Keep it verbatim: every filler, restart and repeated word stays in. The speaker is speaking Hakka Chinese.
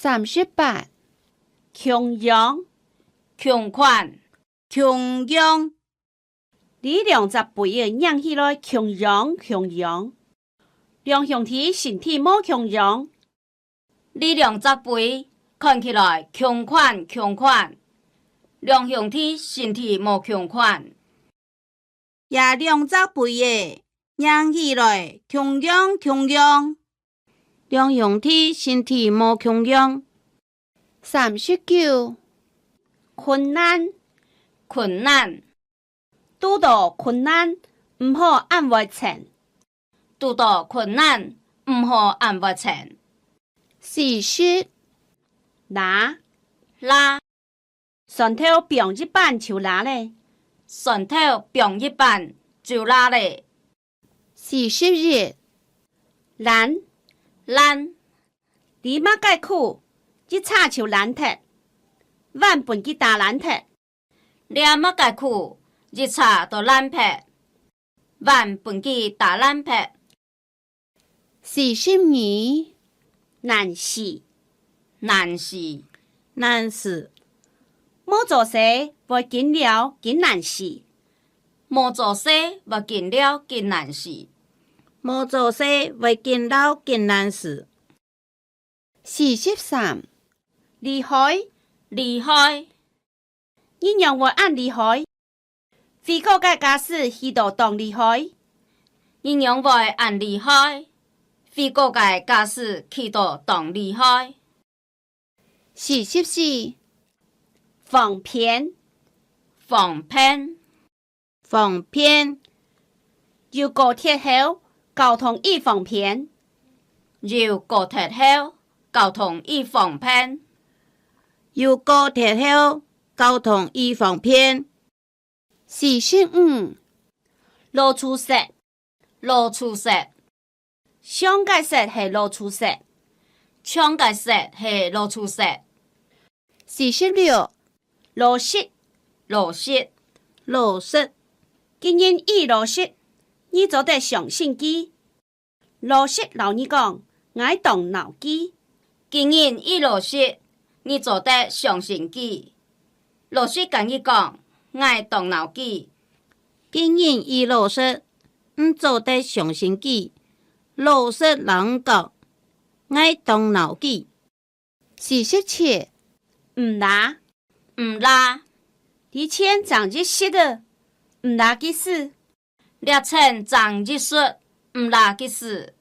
三十八，共樣，共款，共樣。這兩隻杯仔䀴起來共樣共樣。兩兄弟身體無共樣。這兩隻杯看起來共款共款。兩兄弟身體無共款。 這兩隻杯仔䀴起來共樣共樣。兩兄弟身體無共樣。三十九，困難，困難。堵著困難，毋好恁會𤐛。堵著困難，毋好恁會𤐛。四十，罅，罅。 蒜頭放一半就罅咧。蒜頭放一半就罅咧。四十一，爛，爛。這麼个苦，一捙就爛忒，碗分佢打爛忒。這麼个苦，一捙就爛忒， 碗分佢打爛忒。四十二，難事，難事，難事。無做事會緊尞緊難事。無做事會緊尞緊難事。無做事會緊尞緊難事。 四十三，厲害，厲害。你仰會恁厲害？飛過个家私去到當厲害。你仰會恁厲害？飛過个家私去到當厲害。四十四，方便，方便。 方便。有高鐵後，交通已方便。有高鐵後，交通已方便。有高鐵後，交通已方便。四十五，老鼠食，老鼠食。 象个食係老鼠食。象个食係老鼠食。四十六，老實，老實，老實。佢人已老實，你做得相信佢。老實摎你講，𠊎當惱佢。佢人已老實，你做得相信佢。老實甲你講，𠊎當惱佢。佢人已老實， 你做得相信佢，老實摎你講，𠊎當惱佢。四十七，毋罅，毋罅。這錢正一息仔，毋罅佢使。這錢正一息，毋罅佢使。